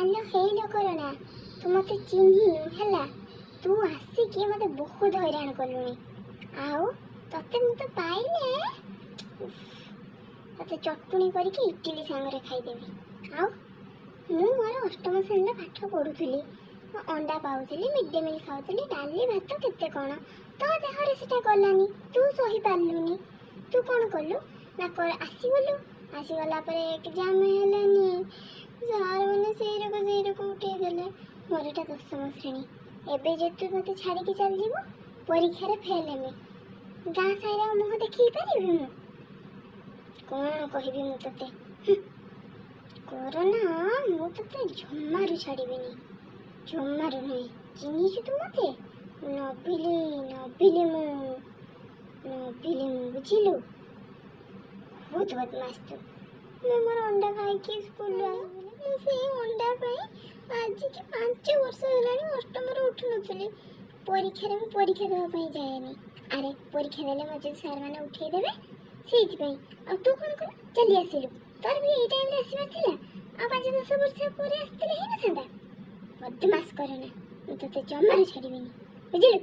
ଆଲୋ ହେଇଲୋ କରୋନା, ତୁ ମୋତେ ଚିହ୍ନିନୁ ହେଲା। ତୁ ଆସିକି ମୋତେ ବହୁତ ହଇରାଣ କଲୁଣି। ଆଉ ତତେ ମୁଁ ତ ପାଇଲେ ଉଫ୍, ତତେ ଚଟୁଣି କରିକି ଇଟିଲି ସାଙ୍ଗରେ ଖାଇଦେବି। ଆଉ ମୁଁ ମୋର ଅଷ୍ଟମ ଶ୍ରେଣୀରେ ପାଠ ପଢ଼ୁଥିଲି, ମୁଁ ଅଣ୍ଡା ପାଉଥିଲି, ମିଡ୍ ଡେ ମିଲ୍ ଖାଉଥିଲି, ଡାଲି ଭାତ କେତେ କ'ଣ। ତୋ ଦେହରେ ସେଟା ଗଲାନି, ତୁ ସହିପାରିଲୁନି। ତୁ କ'ଣ କଲୁ ନା ଆସିଗଲୁ। ଆସିଗଲା ପରେ ଏକ୍ଜାମ୍ ହେଲାନି, ସାର୍ ମାନେ ସେଇରକ ଉଠେଇ ଦେଲେ। ମୋର ଏଇଟା 10ମ ଶ୍ରେଣୀ। ଏବେ ଯଦି ତୁ ମୋତେ ଛାଡ଼ିକି ଚାଲିଯିବୁ, ପରୀକ୍ଷାରେ ଫେଲ୍ ହେମି। ଗାଁ ସାହିରେ ଆଉ ମୁହଁ ଦେଖେଇ ପାରିବି ମୁଁ? କ'ଣ କହିବି ମୁଁ ତୋତେ? କରୋନା, ମୁଁ ତୋତେ ଜମାରୁ ଛାଡ଼ିବିନି, ଜମାରୁ ନୁହେଁ। ଚିହ୍ନିଛୁ ତୁ ମୋତେ? ନଭିଲି, ନଭିଲି ମୁଁ, ନଭିଲି ମୁଁ, ବୁଝିଲୁ? ବହୁତ ବଦମାସ ତୁ। ମୁଁ ମୋର ଅଣ୍ଡା ଖାଇକି ସ୍କୁଲରୁ ଆସୁଥିଲି। ମୁଁ ସେଇ ଅଣ୍ଡା ପାଇଁ ଆଜିକି 5 ବର୍ଷ ହେଲାଣି ଅଷ୍ଟମରୁ ଉଠୁନଥିଲି। ପରୀକ୍ଷାରେ ମୁଁ ପରୀକ୍ଷା ଦେବା ପାଇଁ ଯାଏନି। ଆରେ ପରୀକ୍ଷା ଦେଲେ ମୋତେ ଯଦି ସାର୍ମାନେ ଉଠେଇ ଦେବେ, ସେଇଥିପାଇଁ। ଆଉ ତୁ କ'ଣ କଲୁ? ଚାଲି ଆସିଲୁ। ତୋର ବି ଏଇ ଟାଇମ୍ରେ ଆସିବାର ଥିଲା, ଆଉ 5-10 ବର୍ଷ ପରେ ଆସିଥିଲେ ହେଇନଥାନ୍ତା? ବଦମାସ କରେନା, ମୁଁ ତୋତେ ଜମାରୁ ଛାଡ଼ିବିନି, ବୁଝିଲୁ?